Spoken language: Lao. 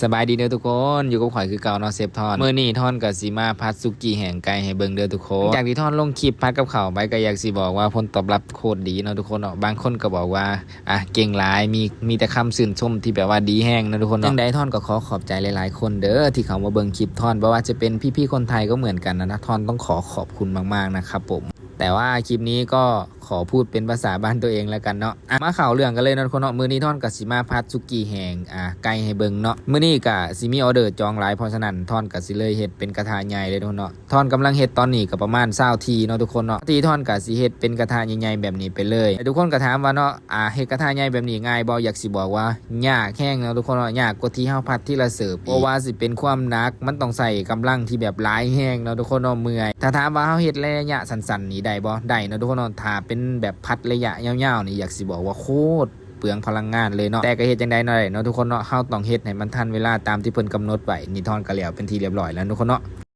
ສະບາຍດີເດີທຸກຄົນ ຢູ່ກັບຂ້ອຍຄືເກົ່າເນາະ ເຊຟທອນ. ມື້ນີ້ທອນກໍຊິມາຜັດສຸກີ້ແຫ້ງໄກ່ໃຫ້ເບິ່ງເດີທຸກຄົນ. ຈາກທີ່ທອນລົງຄລິບຜັດກັບເຂົ້າໄປ ກໍຢາກຊິບອກວ່າຜົນຕອບຮັບໂຄດດີເນາະທຸກຄົນເນາະ. ບາງຄົນກໍບອກວ່າ ອ່ະ ເກັ່ງຫຼາຍ ມີ ມີແຕ່ຄຳຊື່ນຊົມທີ່ແບບວ່າດີແຮງເນາະທຸກຄົນເນາະ. ຈັ່ງໃດທອນກໍຂໍຂອບໃຈຫຼາຍໆຄົນເດີ ທີ່ເຂົ້າມາເບິ່ງຄລິບທອນ. ບໍ່ວ່າຈະເປັນພີ່ໆຄົນໄທກໍເໝືອນກັນນະ ທອນຕ້ອງຂໍຂອບຄຸນມາກໆນະຄັບຜົມ. ແຕ່ວ່າຄລິບນີ້ກໍ ຂໍພູດເປັນພາສາບ້ານຕົວເອງແລ້ວກັນເນາະ. ອ່ະ ມາເຂົ້າເລື່ອງກັນເລີຍເນາະທຸກຄົນເນາະ. ມື້ນີ້ທອນກໍຊິມາຜັດສຸກີ້ແຫ້ງ ອ່າ ໄກ່ໃຫ້ເບິ່ງເນາະ. ມື້ນີ້ກໍຊິມີອອເດີຈອງຫຼາຍ ເພາະສະນັ້ນທອນກໍຊິເລີຍເຮັດເປັນກະທະໃຫຍ່ເລີຍທຸກຄົນເນາະ. ທອນກຳລັງເຮັດຕອນນີ້ກໍປະມານຊາວທີ່ເນາະທຸກຄົນເນາະ. ທີ່ທອນກໍຊິເຮັດເປັນກະທະໃຫຍ່ໆແບບນີ້ໄປເລີຍ. ແຕ່ທຸກຄົນກໍຖາມວ່າເນາະ ອ່າ ເຮັດກະທະໃຫຍ່ແບບນີ້ງ່າຍບໍ່? ຢາກຊິບອກວ່າ ຍາກແຮງເນາະທຸກຄົນເນາະ ຍາກກວ່າທີ່ເຮົາຜັດທີລະເສີບອີກ ເພາະວ່າຊິເປັນຄວາມໜັກ ມັນຕ້ອງໃຊ້ກຳລັງທີ່ແບບຫຼາຍແຮງເນາະທຸກຄົນເນາະ ເມື່ອຍ. ຖ້າຖາມວ່າເຮົາເຮັດໄລຍະສັ້ນໆນີ້ໄດ້ບໍ່? ໄດ້ເນາະທຸກຄົນເນາະ. ຖ້າເປັນແບບຜັດໄລຍະຍາວໆນີ້ ຢາກຊິບອກວ່າໂຄດເປືອງພະລັງງານເລີຍເນາະ. ແຕ່ກໍເຮັດຈັ່ງໃດເນາະ ໄດ້ເນາະທຸກຄົນເນາະ ເຮົາຕ້ອງເຮັດໃຫ້ມັນທັນເວລາຕາມທີ່ເພິ່ນກຳນົດໄວ້. ນີ້ທອນກໍແລ້ວເປັນທີ່ລຽບຮ້ອຍແລ້ວທຸກຄົນເນາະ.